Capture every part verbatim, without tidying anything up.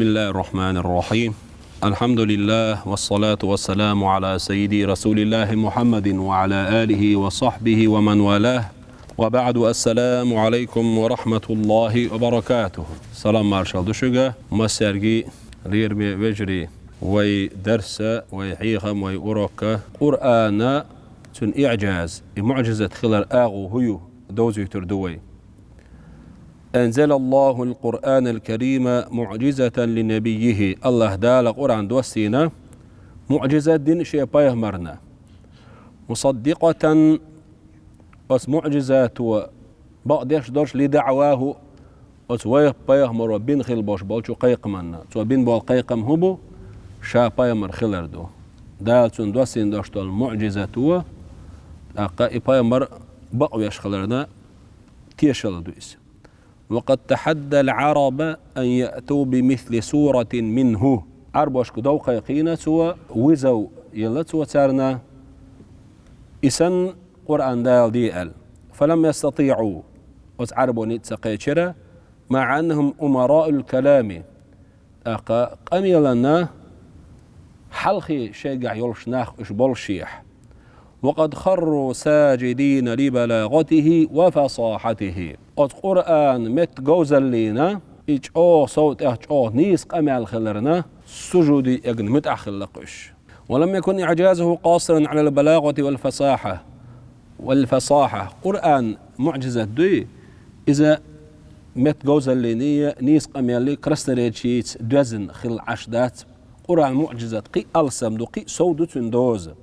بسم الله الرحمن الرحيم. الحمد لله، والصلاة والسلام على سيدي رسول الله محمد وعلى آله وصحبه ومن والاه. وبعد، السلام عليكم ورحمة الله وبركاته. Салам маршал ду шуьга, массаьрга, лераме вежарий. Вай дарс, вай хьехам, вай урок Къуръана, цуьнан иӀжаз, и муӀжизат хилар агӀо хӀун ю, довзуьйтур ду вай. أنزل الله القرآن الكريم معجزة لنبيه. АллахӀ Дала Къуръан доссийна, муӀжизат дина шен пайхамарна. مصدقة, оцу муӀжизато бакъдеш долуш, لدعواه, оцу вай пайхамаро бина хила бош болчу кхайкхаманна. Цо бина болу кхайкхам хӀун бу? Ша пайхамар хилар ду. Дала цунна доссийна долуш долу муӀжизато, тӀаккха и пайхамар бакъвеш хиларна тешалла ду иза. وقد تحدى العرب أن يأتوا بمثل سورة منه. Ӏарбошка дов кхайкхийна цо, вызов елла цо царна, и санна Къуръан Дала де аьлла. فلم يستطيعوا, оцу Ӏарбо ницкъ ца кхечира, مع أنهم أمراء الكلام. ТӀаккха къамелана хьалхе шайгахь йолуш нах уьш болушехь. وقد خروا ساجدين لبلاغته وفصاحته. Оцу Къуръан меттан говзаллина, и чӀогӀа сов тӀех чӀогӀа нийса къамел хиларна, сужуде эгна муьтӀахь хилла-кх уьш. ولم يكن إعجازه قاصرا على البلاغة والفصاحة. والفصاحة. Къуръан муӀжизат дуй, иза меттан говзаллиний, нийса къамеллий, красноречийца доьзна хилла Ӏаш дац. Къуръан муӀжизат кхин а алсам ду, кхин а сов ду цуьнан доза.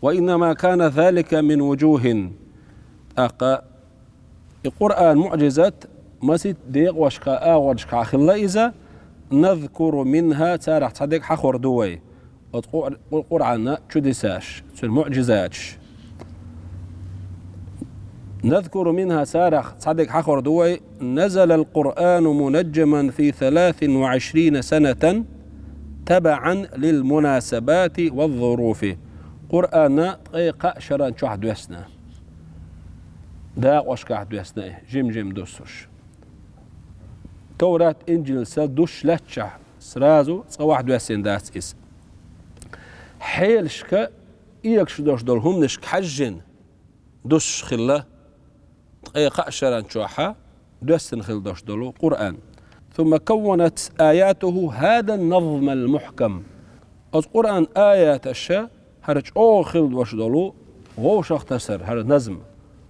وإنما كان ذلك من وجوه. ТӀаккха и Къуръан муӀжизат масийтта декъашкахь, агӀонашкахь хилла иза, نذكر منها, царах цхьа дерг хьахор ду вай. Оцу Къу-, Къу-, Къуръанна чудесаш, цуьнан муӀжизаташ. نذكر منها, царах цхьа дерг хьахор ду вай: نزل القرآن منجما في ثلاث وعشرين سنة تبعا للمناسبات والظروف. Къуръан ткъе кхаа шаран чохь доьссина. Декъашкахь доьссина и, жим-жим дуссуш. Товрат, Инжил санна дуссуш лаьттачохь, сразу цкъа вахь доьссина дац иза. Хьелашка, эгаш долуш долу хӀуманашка хьаьжжина дуссуш хилла, ткъе кхаа шаран чохь доьссина хила долуш долу Къуръан. ثم كونت آياته هذا النظم المحكم. Оцу Къуръан аяташа хӀара чӀогӀа хила долуш долу вовшахтасар, хӀара назм,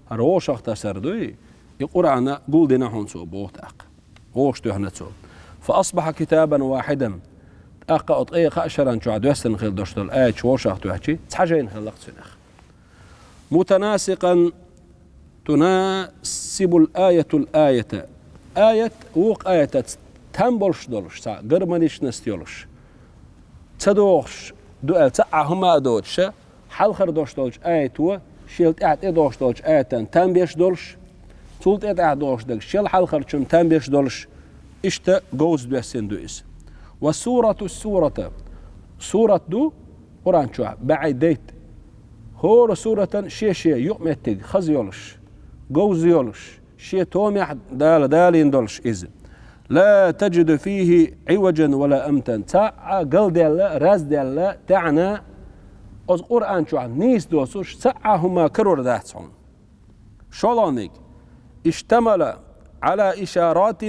хӀара вовшахтасар дуй, и Къуръан гулдина хьуна цо, боху тӀаккха. Вовшахтоьхна цо. فأصبح كتابا واحدا. ТӀаккха оцу ткъе кхаа шаран чохь доьссина хила долуш долу аяташ вовшахтоьхчи, цхьа жайна хилла-кх цуьнах. متناسقا تناسب الآية الآية. Аят вукху аятаца там болуш долуш, цхьа гармоничность йолуш. Ца догӀуш ду аьлла, цхьа а хӀума а доцуша, хьалхара долуш долчу аято шел тӀаьхьа тӀедогӀуш долчу аятан там беш долуш, цул тӀе тӀаьхьа догӀуш дерг шел хьалхарчун там беш долуш, иштта говза доьссина ду иза. والسورة السورة. Сурат ду Къуръан чохь бӀе дейтта. ХӀора суратан шен-шен юкъаметтиг хаза йолуш, говза йолуш, шен томехь Дала далийна долуш иза. لا تجد فيه عوجا ولا أمتا. Цхьа а галдаьлла, раздаьлла, таьӀна оцу Къуръан чохь нийса доцуш цхьа а хӀума карор дац хьуна. ШолгӀаниг. اشتمل على إشارات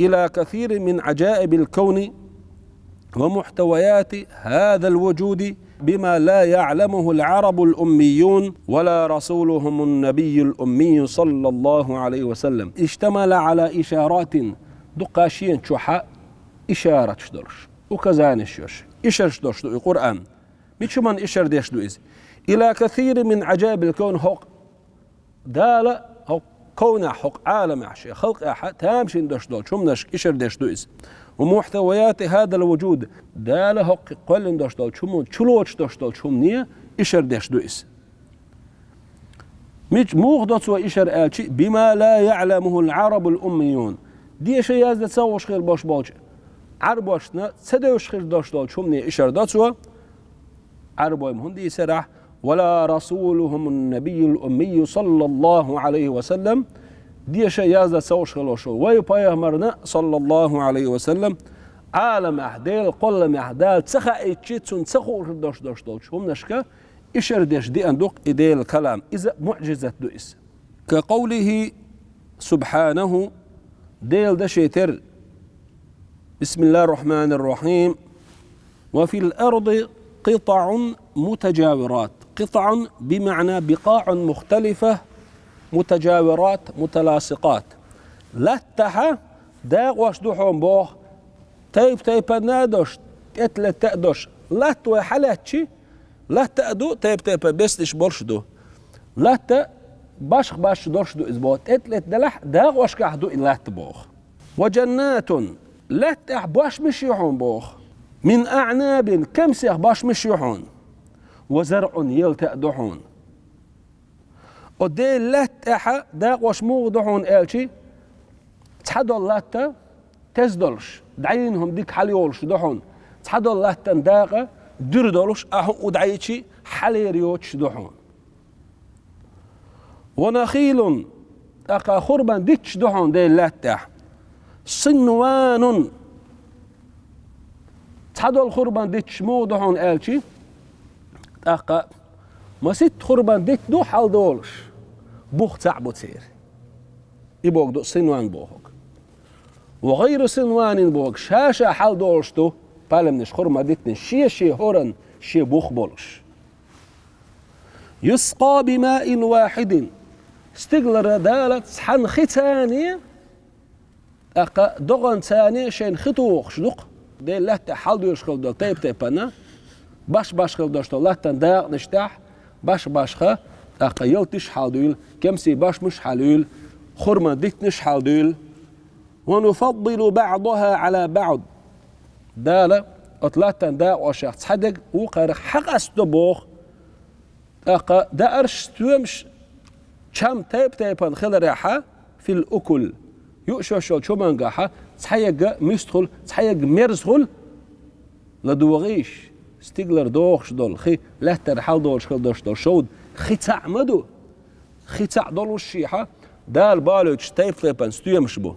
إلى كثير من عجائب الكون ومحتويات هذا الوجود بما لا يعلمه العرب الأميون ولا رسولهم النبي الأمي صلى الله عليه وسلم. اشتمل على إشارات. Дукха шена чохь ишараташ долуш, указанеш йолуш, ишарш долуш ду и Къуръан. Мича хӀуманна ишар деш ду иза? إلى كثير من عجائب الكون, хӀокху Дала хӀокху ковнехь, хӀокху Ӏаламехь, шен халкъехь тамашийна долуш долчу хӀуманашка ишар деш ду иза. ومحتويات هذا الوجود. Дала хӀокху кхоьллина долуш долчу хӀуманна, чулоцуш долуш долчу хӀумане ишар деш ду иза. Мича, муха до цо ишар аьлча, بما لا يعلمه العرب الأميون. Деша яздан ца хууш хир болуш болчу Ӏарбошна ца девзаш хир долуш долчу хӀумане ишар до цо, Ӏарбой-м хӀунда дийцарахь, ولا رسولهم النبي الأمي صلى الله عليه وسلم, Деша, язда ца хууш хилла шо. Вай пайхамарна, саллаллаху Ӏалайхи ва саллам, Ӏаламехь, Делан кхолламехь, Дала ца хаийтча, цунна ца хууш дош дош долчу хӀуманашка ишар деш деана ду-кх и Делан калам. Иза муӀжизат ду иза. Ка къовлихи субхьанаху, Делан дашехь тера, бисмиллахир рахманир рахим, ва фил арди къитӀун мутажавират. КъитӀун бимаӀна бикъаӀун мухталифа, мутажавират, муталасикъат. Латтахь дакъош ду хьуна боху, тайп-тайпана а дош, тӀетта-летта а дош. Латта вай хьалаьцча, латта а ду, тайп-тайпана бесниш болуш а ду. Латта башха-башха долуш ду иза боху. ТӀетта-летта делахь, дакъошкахь ду и латта боху. Ва жаннатун, латта тӀехь бошмаш ю хьуна боху. Мин аӀнабин, кемсех бошмаш ю хьуна. Ва зарӀун, ялта а ду хьуна. О Делан латта тӀехь дакъош муха ду хьуна аьлча, цхьадолу латта теза долуш, дӀайина хӀума дика хьалайолуш ду хьуна. Цхьадолу латтан дакъа дуьра долуш, ахьа хӀуъа дӀайича, хьалера йоцуш ду хьуна. Ва нахилун, тӀаккха хурман дитташ ду хьуна Делан латта тӀехь. Синванун, цхьадолу хурман дитташ муха ду хьуна аьлча, тӀаккха маситта хурман дитт ду хьалдолуш, бух цхьаъ бу церан. И бохург ду синван бохург. Ва гӀайру синванин бохург, ша-ша хьалдолуш ду, пальманаш, хурман диттанаш, шен-шен хӀоран шен бух болуш. Юскъа бимаин вахьидин, стигалара Дала цхьана хица, тӀаккха догӀанца шайна хи тухуш ду-кх. Делан латта тӀехь хьалдоьлуш хилла долу тайп-тайпана, баш-баш хилла долуш долу латтан дакъанаш тӀехь, баш-башха, тӀаккха ялташ хьалдуьйла, кемсийн бошмаш хьалуьйла, хурман диттанаш хьалдуьйла. Ва нуфаддилу баӀдахӀа Ӏала баӀд. Дала оцу латтан дакъошах цхьадерг вукхарах хьакъасто боху. ТӀаккха даарш, стоьмаш, чам тайп-тайпана хиларехьа, фил укул, юуш йолчу хӀумангахьа, цхьаерг муьста хуьлу, цхьаерг мерза хуьлу, ладогӀийша, стигалара догӀуш долу хи, лаьттара хьалдолуш хила долуш долу шовда хи цхьаъ ма ду. Хи цхьаъ долуш шехьа, Дала балойтуш тайп-тайпана стоьмаш бу.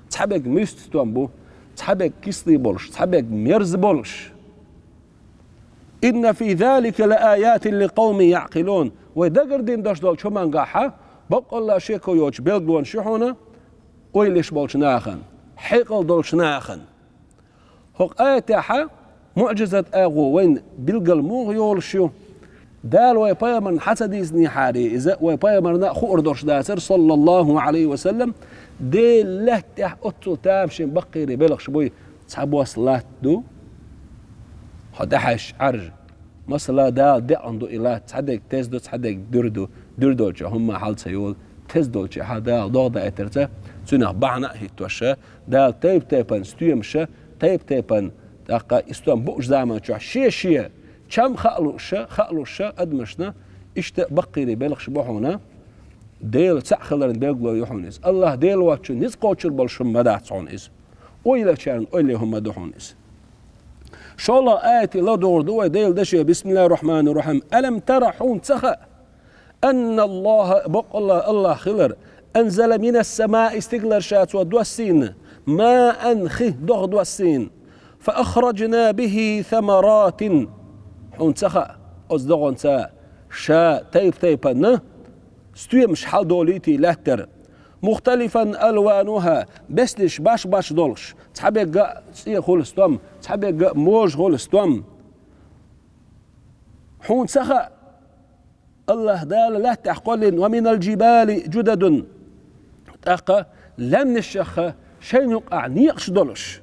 Цхьаберг муьста стом бу, цхьаберг кислий болуш, цхьаберг мерза болуш. Инна фи залика лааятин ликъавмин яӀкъилун. Вай дагардина долуш долчу хӀумангахьа, баккъалла шеко йоцу билгалонаш ю хьуна, ойла еш болчу нахана, хьекъал долчу нахана. ХӀокху аятехьа муӀжизат агӀо вайна билггал муха йолуш ю? Дала вай пайхамарна хьан ца дийцинехьара иза, вай пайхамарна а хуур долуш дацара, саллаллаху Ӏалайхи ва саллам, Делан лаьтта тӀехь оццул тамашийна баккхийрий белхаш буй, цхьабосса латта ду, хьо тӀехьаьжча Ӏаьржа. Масала, Дала деана ду и латта, цхьадерг теза ду, цхьадерг дуьра ду, дуьра долчу хӀумма хьал ца йолу, теза долчехьа Дала догӀа даийтарца, цуьнах бахьана а хӀиттоша, Дала тайп-тайпана стоьмаша, тайп-тайпана, тӀаккха и стом бууш заман чохь шен-шен чам хаалуша, хаалуша адамашна, иштта баккхийрий белхаш бу хьуна, Дела цхьаъ хиларан билгало ю хьуна иза. АллахӀ Дела воцчун ницкъ кхочур болуш хӀума ма дац хьуна иза. Ойла ечарна ойла хӀума ма ду хьуна иза. ШолгӀа аятий ладугӀур ду вай Делан даше, бисмиллахир рахманир рахим. Алам тара, хьуна ца хаьа, анна АллахӀа, баккъалла АллахӀ хилар, анзала минас самаи, стигалара Ша Цо доссийна, маан, хи догӀа доссийна, фа ахраджна бихи самаратин. Хьуна ца хаьа, оцу догӀанца Ша тайп-тайпана стоьмаш хьалдолуьйтий лаьттара, мухталифан алвануха, бесниш баш-баш долуш, цхьаберга а цӀе хуьлу стом, цхьаберга а можа хуьлу стом. Хьуна ца хаьа, АллахӀ Дала лаьттахь кхоллина, ва минал джибали джудадун, тӀаккха лаьмнашаха шайна юкъахь некъаш долуш,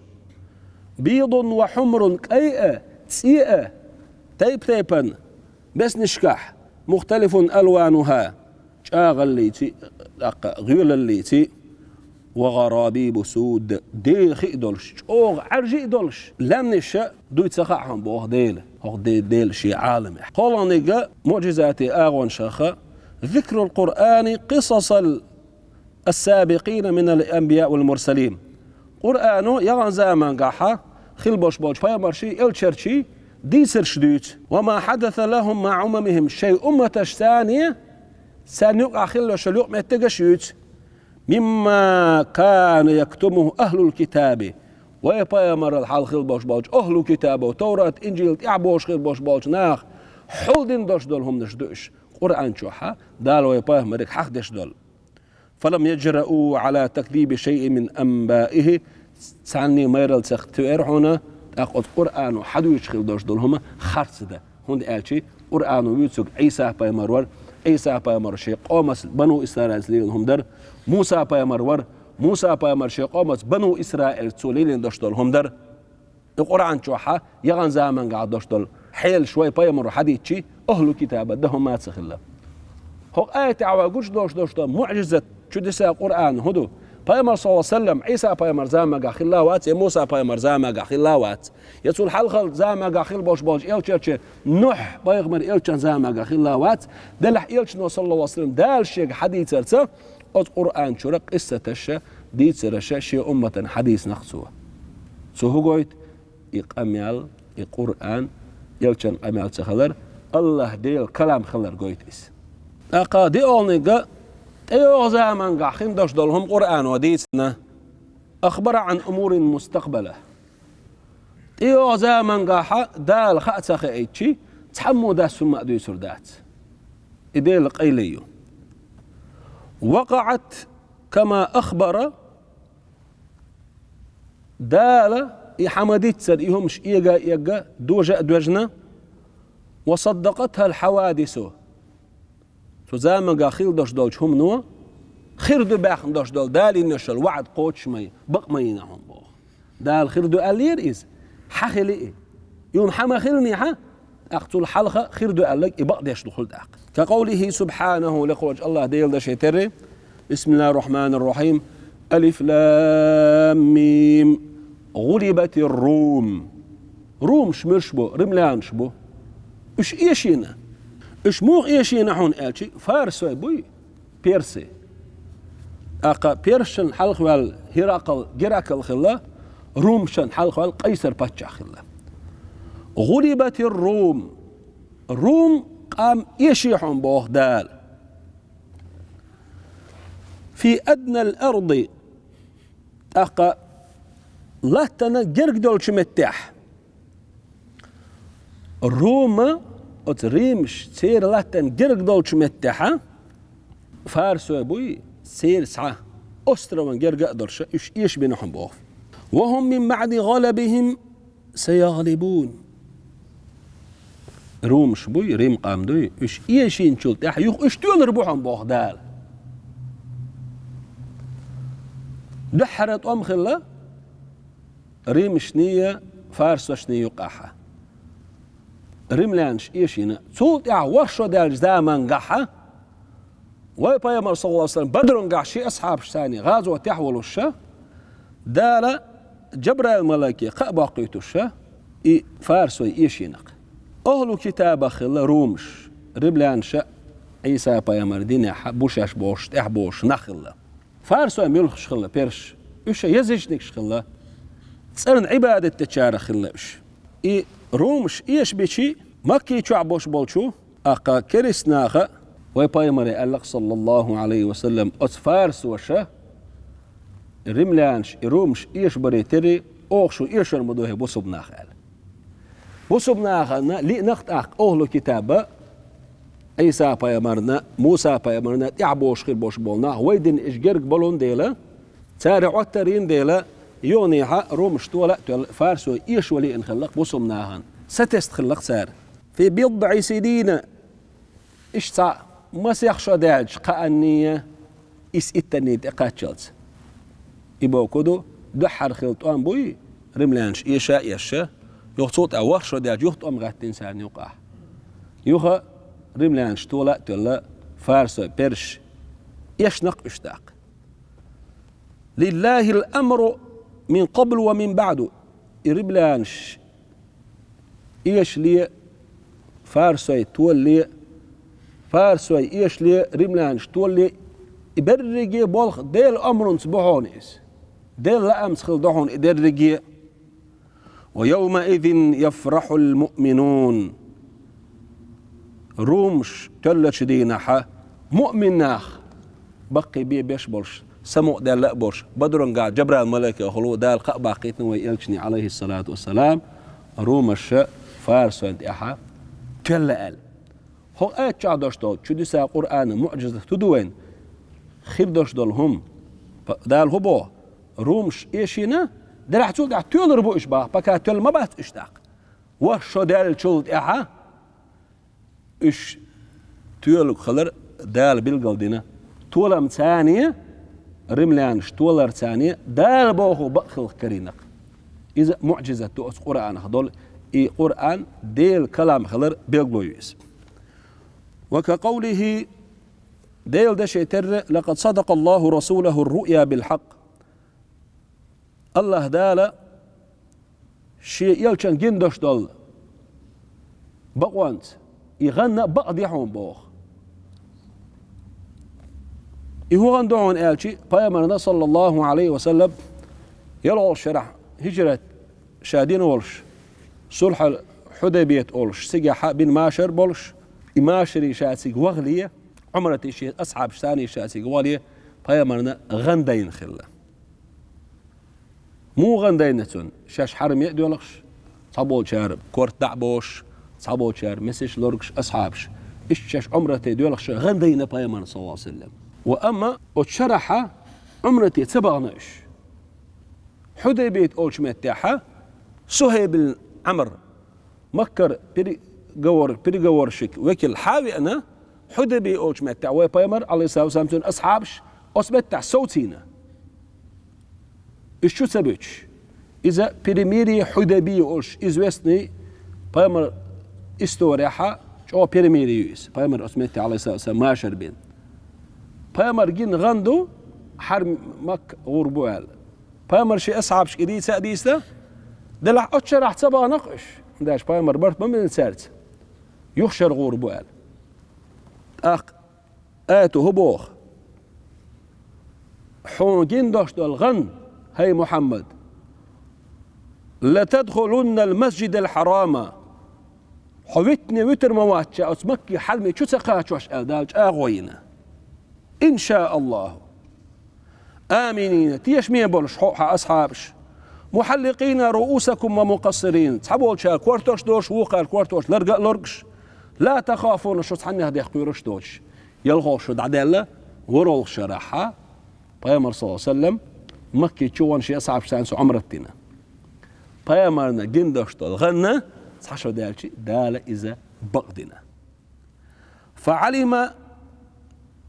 бийдун ва хьумрун, кӀай а, цӀе а, тайп-тайпана беснишкахь, мухталифун алвануха, чӀагӀаллийци, тӀаккха гӀоьлаллийци, ва гӀарабибу суд, деха хи а долуш, чӀогӀа Ӏаьржи а долуш, лаьмнаша дуй ца хаьа хьуна боху Дела, хӀокху де-, Дела шен Ӏаламехь. КхоалгӀаниг муӀжизатий агӀонашаха, зикрул Къуръани къисасал ас-сабикъина минал анбияи вал мурсалин. Къуръано яханчу замангахьа хила болуш болчу пайхамарший, элчанарший дийцарш дуьйцу. Ва ма хьадаса лахӀум маӀа умамихӀим, шайн умматашца царна юкъахь хилла йолу юкъаметтигаш юьйцу. مما كان يكتمه أهل الكتاب. Вай пайхамарал хьалха хила болуш болчу ахӀлу китабо, Таврат, Инжил тӀехь болуш хила болуш болчу наха хьулдина долуш долу хӀуманаш ду уьш. Къуръан чохь Дала вай пайхамариг хьахдеш долу. فلم يجرؤوا على تكذيب شيء من أنبائه. Цхьанний майралла ца хетара хьуна, тӀаккха оцу Къуръано хьадуьйцуш хила долуш долу хӀума харц дан. ХӀунда аьлча Къуръано вуьйцург Ӏийса пайхамар вара, Ӏийса пайхамар шен къомаца, бану Исраилца лелийна хӀума дара, Муса пайхамар вара, Муса пайхамар шен къомаца, бану Исраилца цо лелийна долуш долу хӀума дара. И Къуръан чохь яханчу заманчохь долуш долу хьелаш вай пайхамаро хьадийцича, ахӀлу китаба дан хӀума ца хилла. ХӀокху аятехь вай гучудолуш долуш долу муӀжизат, чудеса Къуръан хӀун ду? Пайхамар, саллаллаху Ӏалайхи ва саллам, Ӏийса пайхамар заманчохь хилла вац, я Муса пайхамар заманчохь хилла вац, я цул хьалхал заманчохь хила болуш болчу элчанчу, Нухь пайхамар элчан заманчохь хилла вац, делахь элчано, саллаллаху Ӏалайхи ва саллам, Дала шега хьадийцарца, оцу Къуръан чуьра къиссаташа, дийцараша шен умматана хьадийцина-кх цо. Цо хӀун гойту? И къамел, и Къуръан, элчан къамел ца хилар, АллахӀ Делан калам хилар гойту иза. ТӀаккха диъолгӀаниг, тӀейогӀу заманчохь хин долуш долу хӀума Къуръано дийцина, أخبر عن أمور مستقبلة. ТӀейогӀу заманчохь Дала хаа ца хиъча, цхьаммо дас хӀума а дуьйцур дац. И Делан къайле ю. وقعت كما أخبر. Дала и хьан ма-дийццара и хӀумаш эга а эгна, дожа а доьжна, وصدقتها الحوادث. Цу заманчохь хила долуш долчу хӀумано хир ду баьхна долуш долу Дала йина йолу ваӀда кхочуш ма ю, бакъ ма йина хьуна боху. Дала хир ду аьллера иза, хьан хили и? И хӀума хьан ма хилинехь, тӀаккха цул хьалха хир ду аьлларг и бакъдеш ду хуьлу тӀаккха. كقوله سبحانه, лекхочу АллахӀ Делан дашехь терра, بسم الله الرحمن الرحيم. ألف لام ميم. غلبت الروم. Румаш муьлш бу? Римлянаш бу. Уьш эшийна. Уьш муха эшийна хьуна аьлча, фарсой буй, персий. ТӀаккха персашна хьалхаваьлла Геракл, Геракл хилла, румашна хьалхаваьлла Къайсар паччахь хилла. غلبت الروم. Рум къам эший хьуна боху Дала. في أدنى الأرض. ТӀаккха латтана герга долчу меттехь. Рума, оцу римаш, церан латтана герга долчу меттехь, фарсой буй, церан цхьа острован герга а долуш, уьш эшабина хьуна боху. وهم من بعد غلبهم سيغلبون. Румаш буй, Рим къам дуй, уьш эшийначул тӀаьхьа юха уьш тоьлур бу хьуна боху Дала. Дуьххьара тӀом хилла римашний, фарсошний юкъахь. Римлянаш эшийна. Цул тӀаьхьа ворхӀ шо даьллачу заманчохь вай пайхамар, саллаллаху Ӏалайхи ва саллам, Бадрангахь шен асхьабашца гӀазотехь волуш, Дала Джабраил-малайке кхаъ боккхуьйтуш, и фарсой эшийна-кх. АхӀлу китабах хилла румаш, римлянаш а Ӏийса-пайхамар динехь бу шаьш бохуш, тӀехь бохуш нах хилла. Фарсой муьлххаш хилла, персаш, уьш язычникаш хилла, цӀарна Ӏибадат дечарах хилла уьш. И румаш эшабичи, Макки чохь болуш болчу, тӀаккха керист наха вай пайхамаре аьлла-кх, саллаллаху Ӏалайхи ва саллам, оцу фарсоша, римлянаш и румаш эшабаре терра, оха шу эшар ма ду хӀей бусулба нах аьлла. Бусулба нахана лиъна-кх тӀаккха ахӀлу китаба, Ӏийса-пайхамарна, Муса-пайхамарна тӀехь бохуш хир болуш болу нах, вай динан уьш герга балун дела, цара Ӏоттар йина дела, юханехьа румаш тола а тоьлла, фарсой эшо лиъна хилла-кх бусулба нахана. Сатесна хилла-кх цара. في بضع سنين. Иштта цхьа масех шо даьлча кхаанний, исс иттанний тӀекхаччалц. И бохург ду, дуьххьара хилла тӀом буй, римлянаш эша а эшша, юха цул тӀаьхьа ворхӀ шо даьлча юха тӀом гӀаьттина царна юкъахь. Юха римлянаш тола а тоьлла, фарсой, персаш, эшна-кх уьш тӀаккха. لله الأمر من قبل ومن بعد. И римлянаш эшале, фарсой толале, фарсой эшале, римлянаш толале, и берриге болх Делан омранца бу хьуна иза. Делан лаамца хилла ду хьуна и дерриге. ويومئذ يفرح المؤمنون. Румаш тоьллачу дийнахьа муъмин нах, баккхий бен беш болуш, самукъадаьнна а болуш, Бадрангахь Джабраил малайко хилла Дала кхаъ баккхийтина вай элчане, Ӏалайхиссалату вассалам, румашша фарсойн тӀехьа тоьлла аьлла. ХӀокху аят чохь долуш долу чудеса Къуръанан муӀжизат хӀун ду вайна? Хир долуш долу хӀума. Па-, Дала хӀун боху? Румаш эшийна, делахь цул тӀаьхьа тоьлур бу уьш боху, пока тоьлла ма бац уьш тӀаккха. Ваша шо даьллачул тӀаьхьа уьш тоьлург хилар Дала билгалдина. Толам царна, римлянаш толар царна, Дала боху бакъ хилла карийнарг. Иза муӀжизат ду оцу Къуръанах долу, и Къуръан Делан калам хилар билгало ю иза. Ва ка къавлихи, Делан дашех терра: «Лакъад садакъаллаху расулаху ар-руъя бил-хьакъ». АллахӀ Дала Шен элчанна гина долуш долу бакъонца, и гӀан а бакъ ду хьуна боху. И хӀун гӀан ду хьуна аьлча, пайхамарна, саллаллаху Ӏалайхи ва саллам, ялхолгӀачу шарахь хӀижрат ша дина волуш, сулхьул Хьудайбият олуш, цигахь бина машар болуш, и машаре ша цига вахале, Ӏумрате шен асхьабаш санна ша цига вахале, пайхамарна гӀан дайна хилла. Муха гӀан дайна цунна? Шаьш хьараме а доьлхуш, цхьаболчара корта дӀа а бохуш, цхьаболчара месаш лоргуш асхьабаш. Иштта шаьш Ӏумрате доьлхуш гӀан дайна пайхамарна, саллаллаху Ӏалайхи ва саллам. Ва амма оцу шарахь Ӏумрате ца бахана уьш. Хьудайбият олучу меттехь Сухайб ибн Ӏамр, Маккара переговор-, переговорщик, векал схьа а веана, Хьудайбия олучу меттехь вай пайхамар, Ӏалайхиссалату вассалам, цуьнан асхьабаш оцу меттехь совцийна. Уьш чу ца буьтуш. Иза перемирие Хьудайбия олуш, известный пайхамар историяхь чӀогӀа перемирие ю иза. Пайхамар оцу меттехь, Ӏалайхиссалату вассалам, машар бина. Пайхамар гина гӀан ду, хьарам Макка гӀур бу аьлла. Пайхамар шен асхьабашка и дийца а дийцина, делахь оцу шарахь ца бахана-кх уьш, хӀунда аьлча пайхамар барт ма бина цаьрца, юха шар гӀур бу аьлла. ТӀаккха аято хӀун боху? Хьуна гина долуш долу гӀан, хӀай Мухьаммад, «Латадхулуннал масжидал хьарама». Хьо витане вуьтур ма вац ша оцу Макке хьараме чу ца кхачош аьлла Дала чӀагӀо йина. Ин ша Аллаху. Аминина, тешаме болуш хьо а, хьан асхьабаш. Мухьалликъина руусакум ва мукъассирин. Цхьаболчара кортош долуш, вукхара кортош ларга а лоргуш. Ла тахафуна, шу цхьаннех дехкхоьруш доцуш. ЯлхолгӀа шу дӀадаьлла, ворхӀалгӀа шарахь пайхамар, саллаллаху Ӏалайхи ва саллам, Макке чу вахана шен асхьабаш санна цу Ӏумрат дина. Пайхамарна гина долуш долу гӀан цхьа шо даьлча, Дала иза бакъдина. Фа Ӏалима,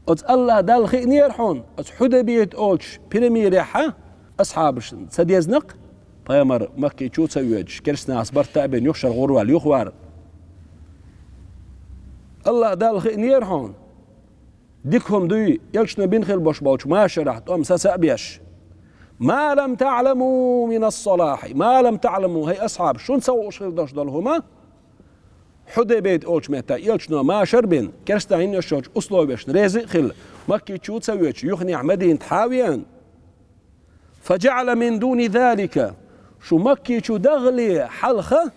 оцу АллахӀ Далла хиънера хьуна, оцу Хьудайбият олучу перемирехь асхьабашна ца дезна-кх, пайхамар Макке чу ца воьдуш, керстанашца барт а бина, юха шар гӀур ваьлла, юха вар. АллахӀ Далла хиънера хьуна, дика хӀума дуй, элчано бина хилла болуш болчу машарахь тӀом саца а беш. Ма лам таӀламу минас-салахьи, ма лам таӀламу, хӀай асхьабаш, шуна ца хууш хилла долуш долу хӀума, Хьудайбият олучу меттехь элчано машар бина, керстанашна йолчу условешна реза а хилла, Макке чу ца воьдуш, юханехь Мадинат схьа а веана. Фа жаӀала мин дуни залика, шу Макке чу дахале хьалха,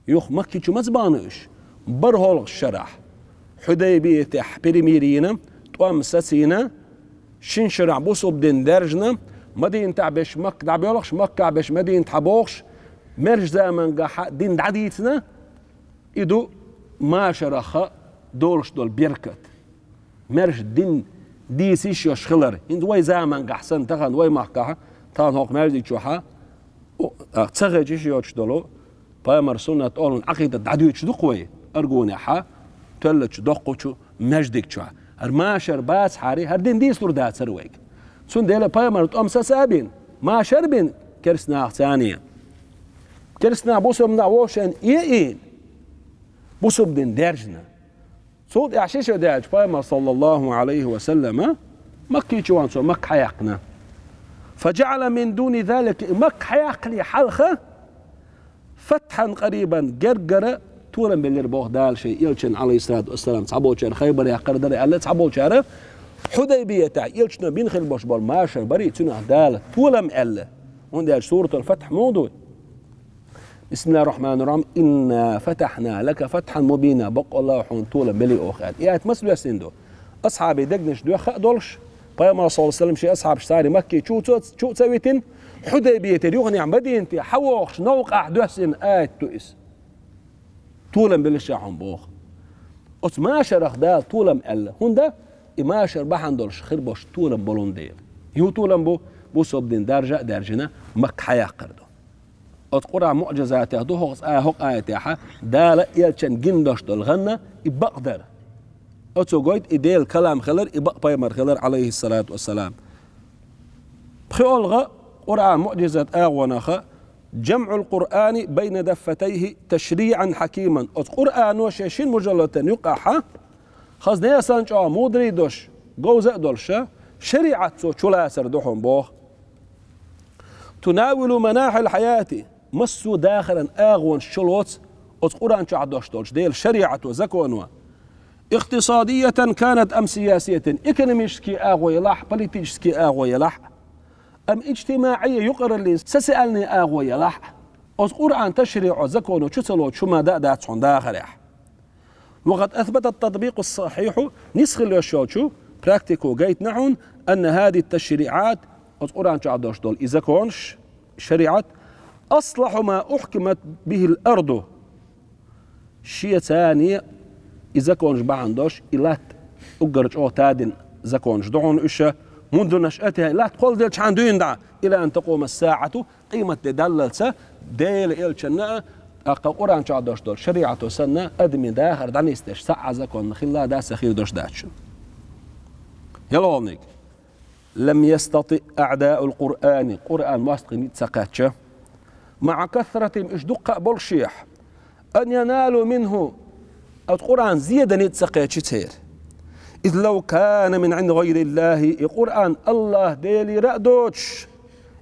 юха Макке чу маца бахана уьш? БархӀалгӀачу шарахь, Хьудайбиятехь перемирие йина, тӀом сацийна, шина шарахь бусалба дин даьржина, Мадинатехь берш Макка дӀабоьлхуш, Маккахь берш Мадинат схьабохуш, маьрша заманчохь дин дӀадийцина, и ду машарах долуш долу беркат. Маьрша дин дийца йиш йолуш хилар. ХӀинца вай заманчохь санна, тахана вай махкахь, тахана хӀокху маьждиг чохь, о, а, ца хезаш йиш йоцуш долу, пайхамар суннат олун Ӏакъидат дӀадоьдуш ду-кх вай, аргунехь, тоьллачу доккхачу маьждиг чохь. ХӀара машар бацахьара, хӀара дин дийцалур дацара вайга. Цундела пайхамар тӀом саца а бина, машар бина керстанашца царна. Керстанаш бусалба нах вовшашна а ийна, бусалба дин даьржина. Цул тӀаьхьа ши шо даьлча, пайхамар, саллаллаху Ӏалайхи ва саллама, Макке чу вахана цо Макка схьаяьккхина. Фа жаӀала мин дуни залика, Макка схьаяккхале хьалха, фатхьан къарибан, гергара толам белира боху Дала шен элчанна, Ӏалайхиссалату вассалам, цхьаболчара Хайбар яккхар дара аьлла, цхьаболчара Хьудайбиятехь элчано бина хилла болуш болу машар барий, цунах Дала толам аьлла. ХӀунда аьлча Суратул-Фатхь муха ду? Бисмиллахир-рахманир-рахим. Инна фатахьна лака фатхьан мубина. Баккъалла хьуна толам белли оха аьлла. И аят маса доьссина ду? Асхьабийн дегнаш доьхна а долуш, Пайхамар, саллаллаху алейхи ва саллям, шен асхьабаш цари Макки чу ца, чу ца витина, Хьудайбия тӀера юханехьа Мадинате хьавогӀуш новкъахь доьссина аят ду иза. Толам белира ша хьуна боху. Оцу машарах Дала толам аьлла. ХӀунда? И машар бахьана долуш хир болуш толам болун дела. Юха толам бу, бусалба дин даржа а даьржина, Макка хьаяккхар ду. Оцу Къуръан муъжизатех ду хӀокху а-, хӀокху аятехьа Дала элчан гина долуш долу гӀанна и бакъ дара. Оцо гойту и Делан калам хилар, и бакъ пайхамар хилар, алейхиссалату вассалам. ПхоьалгӀа Къуръан муъжизат агӀонаха: «جمع القرآن بين دفتيه تشريعا حكيما». Оцу Къуръано шен шина мужаллатан юкъахьа, хаза несан чӀогӀа мударий долуш, говза а долуша, шариӀат цо чулацар ду хьуна боху. «تناول مناحي الحياة», массо а дахаран агӀонаш чулоцу оцу Къуръан чохь долуш долчу Делан шариӀато, законо. «اقتصادية كانت أم سياسية», экономический агӀо елахь, политический агӀо елахь, «أم اجتماعية», юкъараллин, социальный агӀо елахь, оцу Къуръан ташриӀо, законо чу ца лоцуш хӀума дан а дац хьуна дахарехь. «وقد أثبت التطبيق الصحيح», нисхилла йолчу практико гайтина хьуна, «أن هذه التشريعات», оцу Къуръан чохь долуш долу и законаш, шариӀат, «أصلح ما أحكمت به الأرض». Шен царна и законаш бахьана долуш, и латта уггар чӀогӀа тадина законаш ду хьуна уьш, «منذ نشأتها», и латта кхолладелчхьана дуьйна дӀа, «إلى أن تقوم الساعة», къематде даллалца, Делан элчанна а, тӀаккха Къуръан чохь долуш долу шариӀато санна, адамийн дахар дӀанисдеш, цхьа а закон хилла а дац, ца хир долуш дац шуна. ЯлхолгӀаниг. «لم يستطع أعداء القرآن», Къуръан мостагӀийн ницкъ ца кхаьчча, «مع كثرتهم», уьш дуккха а болушехь, «أن ينالوا منه», оцу Къуръан зедан ницкъ ца кхечи церан. «إذ لو كان من عند غير الله», и Къуръан АллахӀ Делера а доцуш,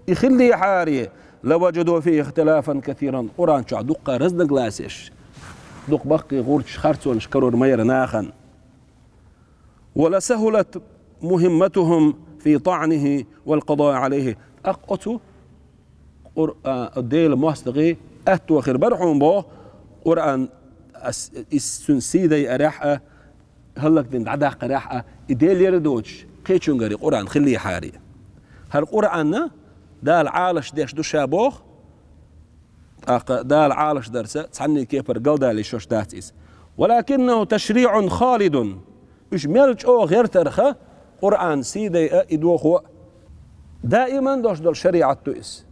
и хиллехьара, «لوجدوا فيه اختلافا كثيرا», Къуръан чохь дуккха разногласеш, дукха баккхий гӀурташ, харцонаш карор ма яра нахана. «ولسهلت مهمتهم في طعنه والقضاء عليه». ТӀаккха оцу Къуръан, Делан мостагӀийн аьтто хир бара хьуна боху, Къуръан ас-, ис-, цуьнан сий дайарехь а, хӀаллакдина дӀадаккхарехь а, и Делера доцуш, кхечуьнгара и Къуръан хиллехьара. ХӀара Къуръанна Дала Ӏалаш деш ду ша боху, тӀаккха Дала Ӏалаш дарца цхьанний кепара галдалийш йолуш дац иза. «ولكنه تشريع خالد». Уьш мел чӀогӀа гӀертарха, Къуръан сий дайа а, и дохо а, даиман долуш долу шариӀат ду иза.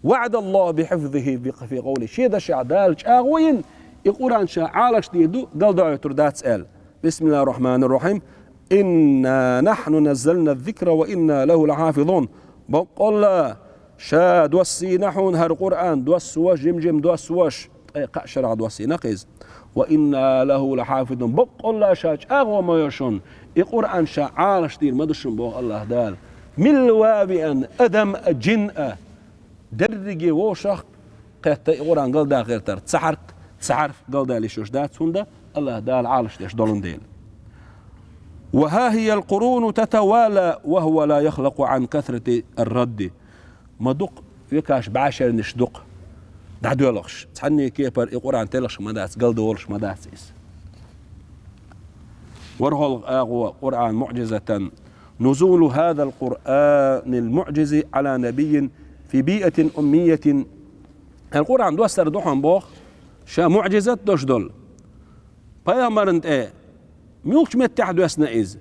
«وعد الله بحفظه» في قوله. Шен дашехь Дала чӀагӀо йина, и Къуръан ша Ӏалаш дийр ду, галдоуьйтур дац аьлла. بسم الله الرحمن الرحيم. «إنا نحن نزلنا الذكر وإنا له لحافظون». Баккъалла, ша доссийна хьуна хӀара Къуръан, доссош, жим-жим доссош, ткъе кхаа шарахь доссийна-кх иза. «وإنا له لحافظون». Баккъалла, ша чӀагӀо ма йо шуна, и Къуръан ша Ӏалаш дийр ма ду шуна боху АллахӀ Дала. Милла ван а веана, адам а, жин а, дерриге вовшах кхетта и Къуръан галда гӀертар. Цхьа хьарф, цхьа хьарф галдалийш йолуш дац, хӀунда АллахӀ Дала Ӏалаш деш долун дела. «وها هي القرون تتوالى وهو لا يخلق عن كثرة الرد». Ма дукха векаш, бӀешернаш дукха дӀадоьлхуш, цхьанний кепара и Къуръан телхаш ма дац, галдолуш ма дац иза. ВорхӀалгӀа агӀо Къуръан муъжизатан: «نزول هذا القرآن المعجز على نبي في بيئة أمية». ХӀара Къуръан доссар ду хьуна боху, ша муъжизат долуш долу пайхамарна тӀе муьлхачу меттехь доьссина иза?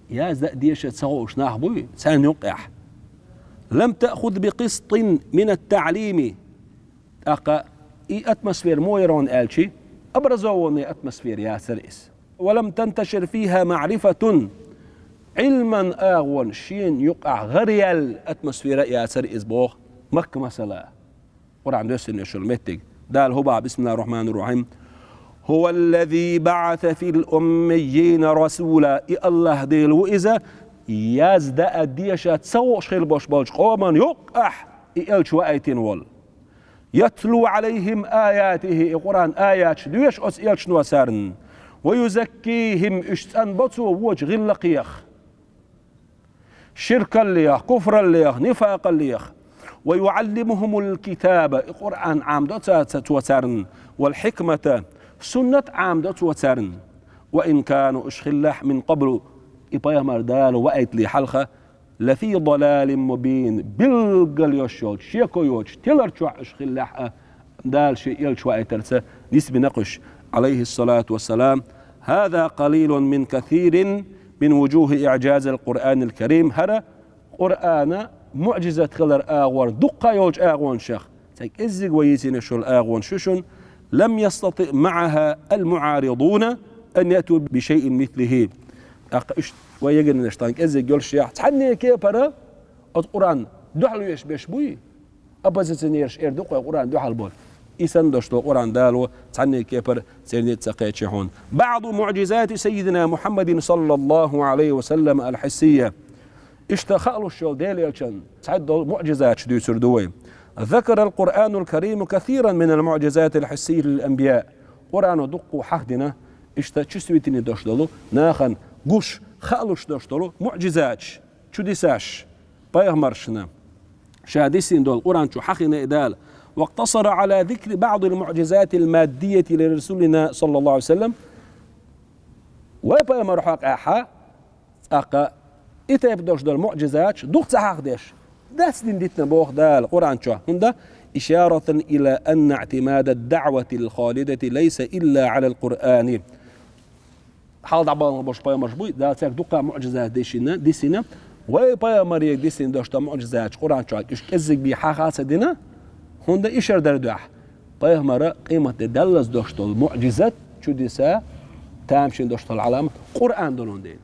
Яздан а, деша а ца хууш нах буй царна юккъехь. «لم تأخذ بقسط من التعليم». ТӀаккха и атмосфера муха яра аьлча, образованная атмосфера яцара иза. «ولم تنتشر فيها معرفة». Ӏилман агӀонаш шена юккъехь гӀараяьлла атмосфера а яцара иза боху, Макка масала. Къуръан доьссина йолу меттиг. Дала хӀун боху, бисмиллахӀир-рахьманир-рахьим: «هو الذي بعث في الأميين رسولا». И АллахӀ Дела ву иза, яздан а, деша а ца хууш хилла болуш болчу къоман юккъехь и элча ваийтина волу. «يتلو عليهم آياته», и Къуръан аяташ доьшу оцу элчано царна. «ويزكيهم», уьш цӀанбо цо вочу гӀиллакхех, ширкаллех, куфраллех, нифакъаллех. «ويعلمهم الكتاب», и Къуръан Ӏамадо ца-, ца-, цо царна, «والحكمة», суннат Ӏамадо цо царна. «وإن كانوا», уьш хиллехь, «من قبل», и пайхамар Дала ваийтале хьалха, لفي ضلال مبين, билггал йолуш йолчу, шеко йоцуш, тилар чохь уьш хиллехь а, Дала шен элча ваийтарца нисбина уьш, عليه الصلاة والسلام. هذا قليل من كثير من وجوه إعجاز القرآن الكريم. ХӀара Къуръана муъжизат хилар агӀор дуккха йолчу агӀонашах цхьа кӀеззиг вай йийцина йолу агӀонаш ю шуна, لم يستطع معها المعارضون أن يأتوا بشيء مثله. ТӀаккха уьш вай ягийнарш тхан кӀеззиг йолуш яхь, цхьанне кепара оцу Къуръан дуьхьал веш берш буй? Оппозиционераш эр ду-кх вай Къуръан дуьхьал болу. И санна долуш долу Къуръан Дала цхьанне кепара церан ницкъ ца кхечи хьуна. بعض معجزات سيدنا محمد صلى الله عليه وسلم الحسية. Иштта хаалуш йолу Делан элчан цхьадолу муъжизаташ дуьйцур ду вай. ذكر القرآن الكريم كثيرا من المعجزات الحسية للأنبياء. Къуръано дуккха хьахдина, иштта чувствительный долуш долу, нахана гуш, хаалуш долуш долу муъжизаташ, чудесаш, пайхамаршна ша дисина долу Къуръан чу хьахийна и Дала. واقتصر على ذكر بعض المعجزات المادية لرسولنا صلى الله عليه وسلم. Вай пайхамар хьокъехь, тӀаккха и тайпа долуш долу муъжизаташ дукха ца хьахдеш, дацдина дитина боху Дала Къуръан чохь. ХӀунда إشارة إلى أن اعتماد الدعوة الخالدة ليس إلا على القرآن. Хьалха дӀабахана болуш пайхамарш буй, Дала цаьрга дуккха муъжизат дисина, дисина. Вай пайхамаре дисина долуш долу муъжизаташ Къуръан чохь уьш кӀеззиг бен хьаха а ца дина, хӀунда и шар дара дуьхьа. Пайхамара къематде даллалц долуш долу муъжизат, чудеса, тамашийна долуш долу Ӏаламат Къуръан долун дела.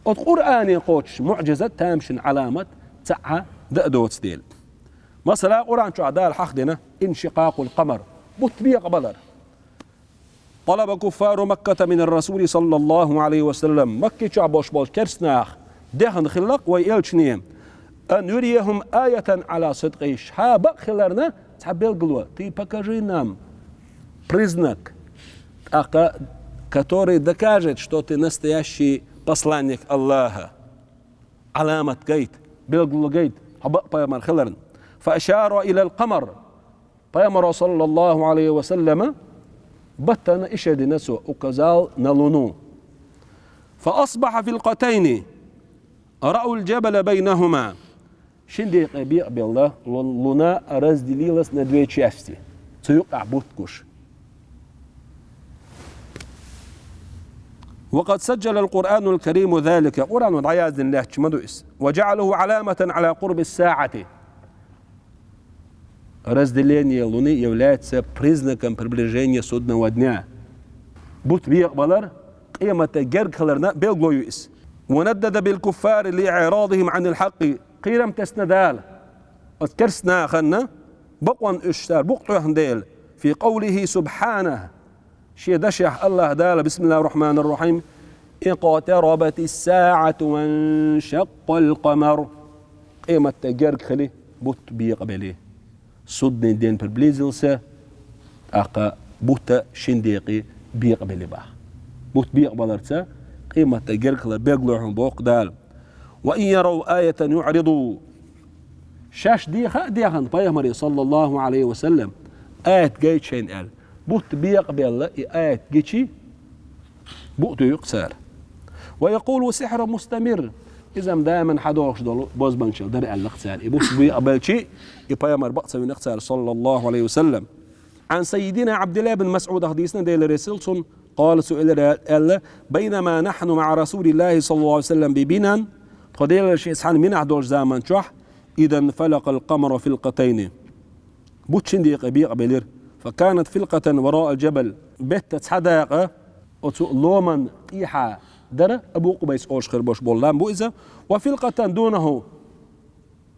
Оцу Къуръане кхочуш муъжизат, тамашийна Ӏаламат цхьа а дан а доцу дела. Масала, Къуръан чохь Дала хьахдина انشقاق القمر, бутт бекъабалар. طلب كفار مكة من الرسول صلى الله عليه وسلم. Макки чохь болуш болчу керстанаха дехна хилла-кх вай элчане: أن يريهم آية على صدقه. Ша бакъ хиларна цхьа билгало, ты покажи нам признак, тӀаккха, который докажет, что ты настоящий посланник Аллаха. Ӏаламат гайта, билгало гайта, хьо бакъ пайхамар хиларна. فأشار إلى القمر. Пайхамаро, саллаллаху Ӏалайхи ва саллама, баттана ишар дина цо, указал на луну. فأصبح فرقتين رأوا الجبل بينهما. Шин декъе бекъабелла лун-, луна разделилась на две части. Цу юккъехь бутт гуш. وقد سجل القرآن الكريم ذلك. Къуръано дӀаяздина лаьтташ ма ду иза. وجعله علامة على قرب الساعة. Разделение луны является признаком приближения судного дня. Бутт бекъабалар къематан герга хиларна билгало ю иза. وندد بالكفار لإعراضهم عن الحق. Кхерам тесна Дала оцу керстанахана, бакъонна уьш цара букъ тоьхна дела, في قوله سبحانه. Шен дашехь АллахӀ Дала, بسم الله الرحمن الرحيم: اقتربت الساعة وانشق القمر. Къематан герга хили, бутт бекъабели. Судный день приблизился, тӀаккха бутт шин декъе бекъабели боху. Бутт бекъабаларца къематан герга хилар билгало ю хьуна боху Дала. وإن يروا آية يعرضوا. Шаьш деха а дехна пайхамаре, саллаллаху Ӏалайхи ва саллам, аят гайта шайна аьлла, бутт бекъабелла и аят гичи, букъ тоьху-кх цара. ويقولوا سحر مستمر. Иза-м даиман хьадогӀуш долу бозбанчалла дара аьлла-кх цара. И бутт бекъабелчи, и пайхамар бакъ ца вина-кх цара, саллаллаху Ӏалайхи ва саллам. عن سيدنا عبد الله بن مسعود, хьадийсина Делан Расул цунна, قال, цо элира аьлла: بينما نحن مع رسول الله صلى الله عليه وسلم بمنى, тхо Делан Элчанца цхьаьна Минахь долчу заман чохь, إذ انفلق القمر فرقتين. Бутт шин декъе бекъабелира. فكانت فرقة وراء الجبل. Беттан цхьа дакъа оцу ломан тӀехьа дара, Абу Къубайс олуш хир болуш болу лам бу иза. وفرقة دونه.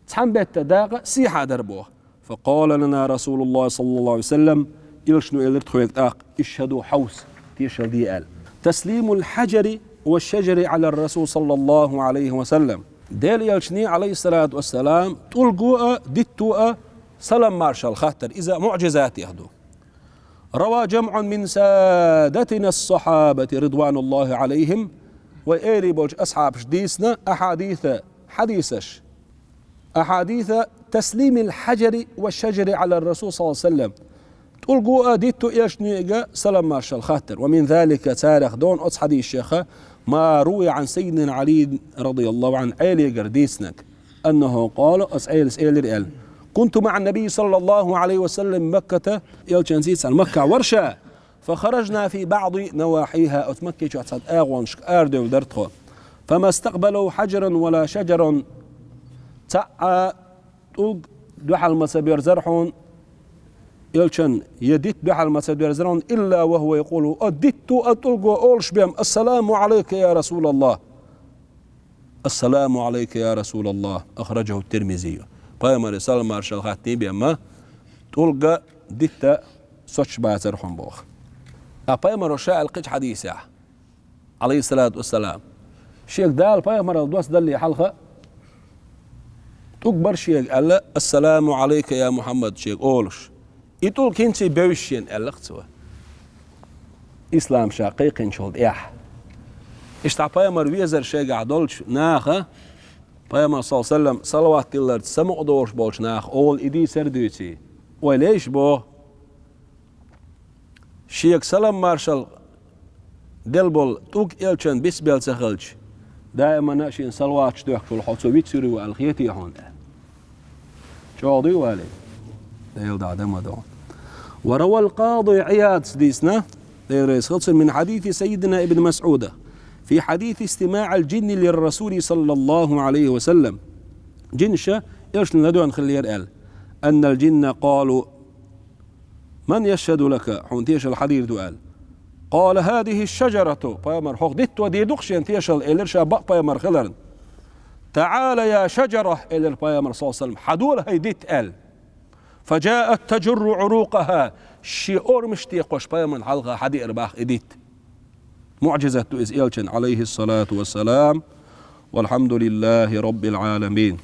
Цхьана беттан дакъа сехьа дара боху. فقال لنا رسول الله صلى الله عليه وسلم, Элчано элира тхоьга тӀаккха: اشهدوا, хьовса, тешалла де аьлла. تسليم الحجر والشجر على الرسول صلى الله عليه وسلم. Делан Элчане, Ӏалайхиссалату вассалам, тӀулго а, дитто а салам маршалла хаттар. Иза муъжизатех ду. روى جمع من سادتنا الصحابة رضوان الله عليهم. Вай элий болчу асхьабаша дийцина أحاديث, хьадисаш. أحاديث تسليم الحجر والشجر على الرسول صلى الله عليه وسلم. ТӀулго а, дитто а элчанга салам-маршалла хаттар. ومن ذلك, царех да оцу хьадисех, ما روي عن سيدنا علي رضي الله عنه, Ӏелигара дийцинарг, أنه قال, оцу Ӏелас элира аьлла: كنت مع النبي صلى الله عليه وسلم بمكة, элчанца цхьана Маккахь вара ша, فخرجنا في بعض نواحيها, оцу Макки чохь цхьа агӀонашка арадевлла дара тхо. فما استقبلوا حجرا ولا شجرا, цхьа а тӀулг дуьхьал ма ца боьрзира хьуна, элчан я дитт дуьхьал ма ца доьрзира хьуна, إلا وهو يقول, а дитто а, тӀулго олуш бен: السلام عليك يا رسول الله. السلام عليك يا رسول الله. أخرجه الترمذي. Пайхамаре салам-маршалла хаттий бен ма, тӀулг а, дитт а соцуш бацара хьуна боху. Ткъа пайхамаро ша аьлла кхечу хьадисехь, Ӏалайхиссалату вассалам, шега Дала пайхамаралла доссадалле хьалха, тӀулг бара шега аьлла: السلام عليك يا محمد, шега олуш. И тӀулг хӀинца а бевзаш шена аьлла-кх цо, ислам ша кхайкхинчул тӀаьхьа. Иштта пайхамар везар шайгахь долчу наха, пайхамар, саллаллаху Ӏалайхи ва саллам, салават дилларца самукъадолуш болчу наха олу и дийцар а дуьйций, ойла ейша боху. Шега салам-маршалла делла болу тӀулг элчан бицбелла ца хилча, даимана а шена салаваташ доьхкуш волу хьо цо вицвийр ву аьлла хетий хьуна аьлла. ЧӀогӀа дуй валий? Делан дуьхьа дан ма ду. وروى القاضي عياض, дийцина, Дела реза хила цунна, من حديث سيدنا ابن مسعود في حديث استماع الجن للرسول صلى الله عليه وسلم. Жинаша элчанна ладоьгӀна хиллера аьлла. أن الجن قالوا: من يشهد لك, хьуна тешалла хьан дийр ду аьлла. قال: هذه الشجرة, пайхамар, хӀокху дитто дийр ду-кх шена тешалла, элира ша бакъ пайхамар хиларна. تعال يا شجرة, элира пайхамар, саллаллаху Ӏалайхи ва саллам, хьадола, хӀай дитт аьлла. فجاءت تجر عروقها, шен орамаш текхош пайхамарна хьалха хьадеара боху и дитт. МуӀжизат ду иза элчан, Ӏалайхиссалату вассалам. والحمد لله رب العالمين.